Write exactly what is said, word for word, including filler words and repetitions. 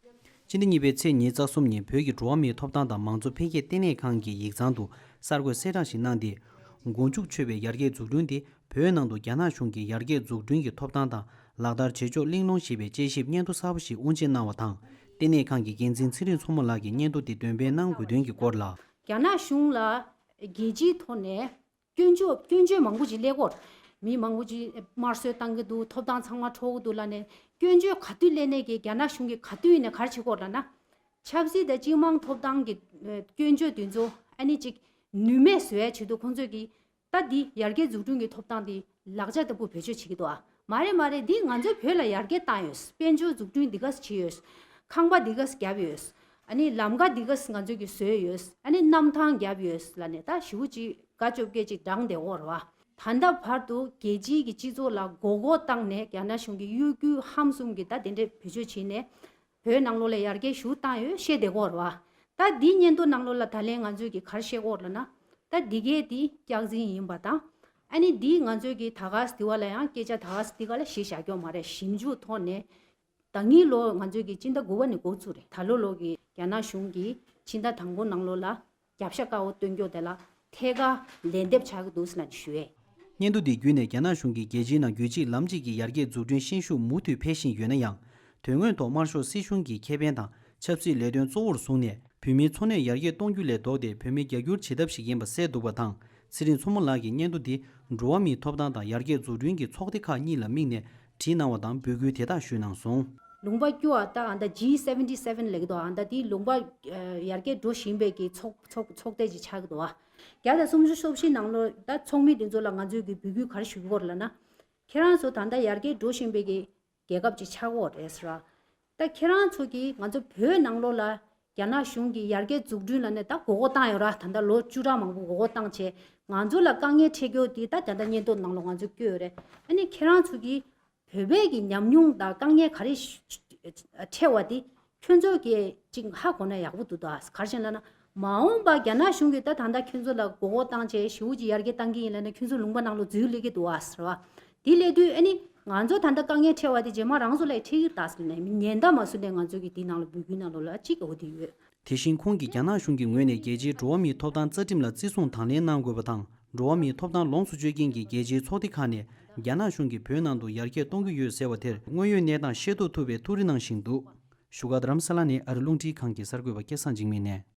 ཕྱི་ཟླ་གཉིས་པའི་ཚེས་ཉི་ཤུ་རྩ་གསུམ་ཉིན་བོད་ཀྱི་འགྲོ་བ་མིའི་ཐོབ་ཐང་དང་མང་གཙོ་འཕེལ་རྒྱས་ལྟེ་གནས་ཁང་གི་ཡིག་ཚང་དུ་གསར་འགོད་གསལ་བསྒྲགས་ཤིག་གནང་སྟེ། མགོ་མཇུག་ཆོད་པའི་ཡར་རྒྱས་འཛུགས་སྐྲུན་དེ་བོད་ནང་དུ་རྒྱ་ནག་གཞུང་གིས་ཡར་རྒྱས་འཛུགས་སྐྲུན་གྱི་ཐོབ་ཐང་དང་ལག་བསྟར་བྱེད་ཕྱོགས་གླེང་སློང་ཞེས་པའི་དཔྱད་ཞིབ་སྙན་ཐོ་གསར་པ་ཞིག་དབུ་འབྱེད་གནང་བ་དང་། ལྟེ་གནས་ཁང་གི་འགན་འཛིན་ཚེ་རིང་མཚོ་མོ་ལགས་ཀྱིས་སྙན་ཐོ་དེ་འདོན་སྤེལ་གནང་དགོས་དོན་གྱི་སྐོར་ལ། རྒྱ་ནག་གཞུང་ལ་རྒྱལ་སྤྱིའི་ཐོག་ནས་སྐྱོན་བརྗོད་སྐྱོན་བརྗོད་མང་པོ་ཅིག་སླེབས་ཀྱི་ཡོད། མི་མང་པོ་ཅིག་དམར་གསོད་བཏང་གི་འདུག། ཐོབ་ཐང་ཚང་མ་འཕྲོག་གི་འདུག་ལབ་ནས་སྐྱོན་བརྗོད་ག་དུས་སླེབས་ནས་ཀྱི་རྒྱ་ནག་གཞུང་གིས་ག་དུས་ཡིན་ནས་ག་རེ་བྱེད་ཀྱི་ཡོད་ལབ་ན། ཆབ་སྲིད་དང་སྤྱི་དམངས་ཐོབ་ཐང་གི་ཨ་སྐྱོན་བརྗོད་དེ་ཚོ་ཨ་ནི་ཅིག་ནུས་མེད་བཟོ་ཡ་ཆེད་དུ་ཁོང་ཚོས་ཀྱི་ད་འདི་ཡར་རྒྱས་འཛུགས་སྐྲུན་གྱི་ཐོབ་ཐང་འདི་ལག་ཆ་ལྟ་བུ་བེད་སྤྱོད་བྱེད་ཀྱི་འདུག་ཨ། མ་རེད་མ་རེད། འདི་ང་ཚོའི་བོད་ལ་ཡར་རྒྱས་བཏང་ཡོད། དཔལ་འབྱོར་འཛུགས་སྐྲུན་འདི་ག་ཙམ་བྱས་ཡོད། ཁང་པ་འདི་ག་ཙམ་བརྒྱབ་ཡོད། ཨ་ནི་ལམ་ཁ་འདི་ག་ཙམ་ང་ཚོས་ཀྱི་བཟོས་ཡོད། ཨ་ནི་གནམ་ཐང་བརྒྱབ་ཡོད་ལབ་ནས་ད་ཞེ་པོ་ཅིག་དགའ་སྐྱོ་སྐད་ཅིག་བགྲངས་བསྡད་ཡོད་རེད་བ། ད་ལྟ་བར་དུ་རྒྱལ་སྤྱིའི་གི་སྤྱི་ཚོགས་ལ་མགོ་སྐོར་བཏང་ནས་རྒྱ་ནག་གཞུང་གི་གཡོ་སྒྱུ་ཧམ་གསུམ་གྱི་ད་དེ་འདྲའི་བེད་སྤྱོད་བྱས་ནས། བོད་ནང་ལོགས་ལ་ཡར་རྒྱས་ཞེ་པོ་བཏང་ཡོད་བཤད་བསྡད་ཀྱི་ཡོད་རེད་བ། ད་འདི་སྙན་ཐོ་ནང་ལོགས་ལ་ད་ལན་ང་ཚོས་ཀྱི་ག་རེ་བཤད་ཀྱི་ཡོད་ལབ་ན། ད་འདི་གས་འདི་སྐྱག་རྫུན་ཡིན་པ་དང་། ཨ་ནི་འདི་ང་ཚོས་ཀྱི་ད་ག་ཟེ་འདི་བ་ལ་ཡང་སྐད་ཆ་ད་ག་ཟེ་འདི་ག་ལ་གཞི་བཞག་ཀྱི་ཡོད་མ་རེད། ཞིབ་འཇུག་ཐོག་ནས་ད་གིན་ལོ་ང་ཚོས་ཀྱི་སྤྱི་ཟླ་དགུ་པ་ནས་འགོ་བཙུགས་རེད། ད་ལོ་ལོ་གི་རྒྱ་ནག་གཞུང་གིས་ཕྱི་ཟླ་དང་པོ་ནང་ལོགས་ལ་རྒྱབ་ཤ་དཀར་པོ་སྟོན་རྒྱུ་དེ་ལ་ཐད་ཀར་ལན་འདེབས་ཆགས་ཀྱི་འདུག་ཟེར་ནས་ཞུ་ཡས། སྙན་ཐོ་འདི་བརྒྱུད་ནས་རྒྱ་ནག་གཞུང་གིས་རྒྱལ་སྤྱིའི་ནང་རྒྱུད་གཅིག་ལམ་གཅིག་གི་ཡར་རྒྱས་འཛུགས་སྐྲུན་ཤན་ཤུགས་མུ་མཐུད་འཕེལ་བཞིན་ཡོད་ན་ཡང་། དོན་དངོས་ཐོག་དམར་ཤོག་སྲིད་གཞུང་གི་ཁེ་ཕན་དང་ཆབ་སྲིད་ལས་དོན་གཙོ་བོར་བཟུང་ནས། བོད་མིའི་འཚོ་གནས་ཡར་རྒྱས་གཏོང་རྒྱུ་ལས་ལྡོག་སྟེ་བོད་མི་རྒྱ་སྒྱུར་བྱེད་ཐབས་ཤིག་ཡིན་པ་གསལ་འདུག་པ་དང་། ཚེ་རིང་མཚོ་མོ་ལགས་ཀྱི་སྙན་ཐོ་འདི་འགྲོ་བ་མིའི་ཐོབ་ཐང་དང་ཡར་རྒྱས་འཛུགས་སྐྲུན་གྱི་ཚོགས་སྡེ་ཁག་གཉིས་ལ་དམིགས་ནས་བྲིས་གནང་བ་དང་འབོད་སྐུལ་དེ་དག་ཞུས་གནང་སོང་། ལུང་པ་བཅུ་བ་ད་ཨ་ད་ཇི་སེ་ཝེན་ཊི་སེ་ཝེན་ལབ་ཀྱི་འདུག། ཨ་ད་དེ་ལུང་པ་ཨ་ཡར་རྒྱས་འགྲོ་བཞིན་པའི་གི་ཚོགས་ཚོགས་ཚོགས་སྡེ་ཅིག་ཆགས་ཀྱི་འདུག། ཨ་བརྒྱ་དང་སུམ་ཅུ་སོ་བཞི་ནང་ལོ་ད་ཚོགས་མི་དེ་ཚོ་ལ་ང་ཚོས་གི་འབོད་སྐུལ་ག་རེ་ཞུ་གི་ཡོད་ལབ་ན། ཁྱེད་རང་ཚོ་ད་ལྟ་ཡར་རྒྱས་འགྲོ་བཞིན་པའི་གི་རྒྱལ་ཁབ་ཅིག་ཆགས་ཀྱི་ཡོད་རེད་ཟེར་བ། ད་ཁྱེད་རང་ཚོ་གིས་ང་ཚོ་བོད་ནང་ལོགས་ལ་རྒྱ་ནག་གཞུང་གིས་ཡར་རྒྱས་འཛུགས་སྐྲུན་ལབ་ནས་ད་མགོ་སྐོར་བཏང་ཡོད་ར། ད་ལྟ་ལོ་བཅུ་ཕྲག་མང་པོ་མགོ་སྐོར་བཏང་བྱས། ང་ཚོ་ལ་དཀའ་ངལ་འཕྲད་རྒྱུ་དེ་ད་ད་ལྟ་སྙན་ཐོ་ནང་ལོགས་ང་ཚོས་བཀོད་ཡོད་རེད། ཨ་ནི་ཁྱེད་རང་ཚོ་གིས་བོད་པའི་གི་ཉམས་མྱོང་དང་དཀའ་ངལ་ག་རེ་འཕྲད་པ་དེ་ཁྱོད་ཚོ་གིས་ཅིག་ཧ་གོ་ན་ཡག་པོ་འདུག་ད། ག་རེ་བྱས་ན་ན་མ་འོངས་པ་རྒྱ་ནག་གཞུང་གིས་ད་ད་ལྟ་ཁྱོད་ཚོ་ལ་མགོ་སྐོར་བཏང་བྱས་ཞེ་པོ་ཅིག་ཡར་རྒྱས་བཏང་གི་ཡིན་ལབ་ན་ཁྱོད་ཚོ་ལུང་པ་ནང་ལོགས་འཛུལ་སླེབས་ཀྱི་འདུག་ཨ་ཟེར་བ། དེ་སླེབས་དུས་ཨ་ནི་ང་ཚོ་ད་ལྟ་དཀའ་ངལ་འཕྲད་པ་དེ་རྗེས་མ་རང་ཚོ་ལ་འཕྲད་ཀྱི་རེད་ཟེར་ནས་ཉེན་བརྡ་མ་བཟོས་ནས་ང་ཚོ་གིས་དེའི་ནང་ལ་འབོད་སྐུལ་གནང་རོགས་ལབ་གཅིག་འོ་དེ་ཡོད། དེ་བཞིན་ཁོང་གིས་རྒྱ་ནག་གཞུང་གི་ངོས་ནས་རྒྱལ་སྤྱིའི་འགྲོ་བ་མིའི་ཐོབ་ཐང་རྩ་ཁྲིམས་ལ་བརྩི་སྲུང་དང་ལེན་གནང་དགོས་པ་དང་། འགྲོ་བ་མིའི་ཐོབ་ཐང་ལོངས་སུ་སྤྱོད་མཁན་གྱི་རྒྱལ་སྤྱིའི་ཚོགས་སྡེ་ཁག་ནས་རྒྱ་ནག་གཞུང་གིས་བོད་ནང་དུ་ཡར་རྒྱས་གཏོང་གི་ཡོད་ཟེར་བ་དེར་དངོས་ཡོད་གནས་སྟངས་ཤེས་རྟོགས་ཐུབ་པའི་ཐུགས་རེ་གནང་བཞིན་འདུག། བཞུགས་སྒར་རྡ་རམ་ས་ལ་ནས་ཨ་རི་རླུང་འཕྲིན་ཁང་གི་གསར་འགོད་པ་སྐལ་བཟང་འཇིགས་མེད་ནས།